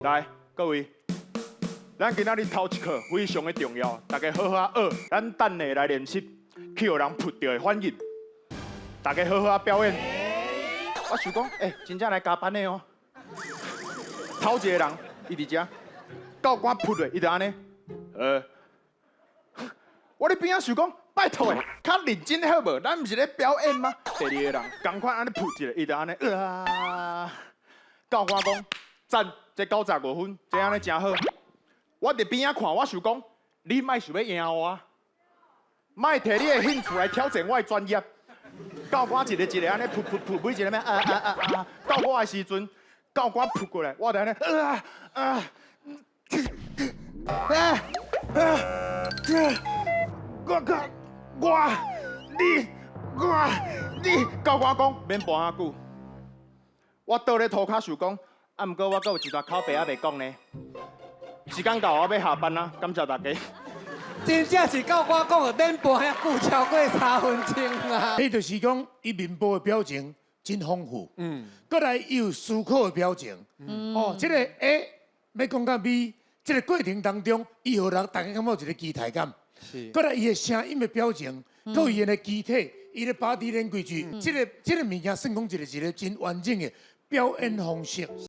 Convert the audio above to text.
來，各位，咱今仔日頭一課非常的重要，大家好好學。咱等下來練習，去予人噗著的反應。大家好好表演。我想講，欸，真正來加班的哦。頭一個人，伊佇遮，教官噗落，伊就按呢，我佇邊仔想講，拜託的，較認真好無？咱毋是咧表演嗎？第二個人，仝款按呢噗一下，伊就按呢，啊，教官講，讚，這95分，這按呢誠好。我佇邊仔看，我想講，你莫想欲贏我，莫提你的興趣來挑戰我的專業。教官一個一個按呢噗噗噗，每一個欲啊啊啊啊，到我的時陣，教官噗過來，我就按呢啊啊啊啊！我我我你我你，教官講免跋遐久。我倒咧塗跤想講，啊，毋過我閣有一段口白猶未講呢。時間到，我欲下班啦，感謝大家。真正是教官講的，免跋遐久，超過3分鐘啊！彼就是講，伊面部的表情真豐富。閣來伊有思考的表情。哦，這個 A 欲講到 B，這個過程當中，伊予人大家感覺有一個期待感。閣來伊的聲音的表情，閣伊的肢體，伊的 body language，這個物件算講一個真完整的表演方式。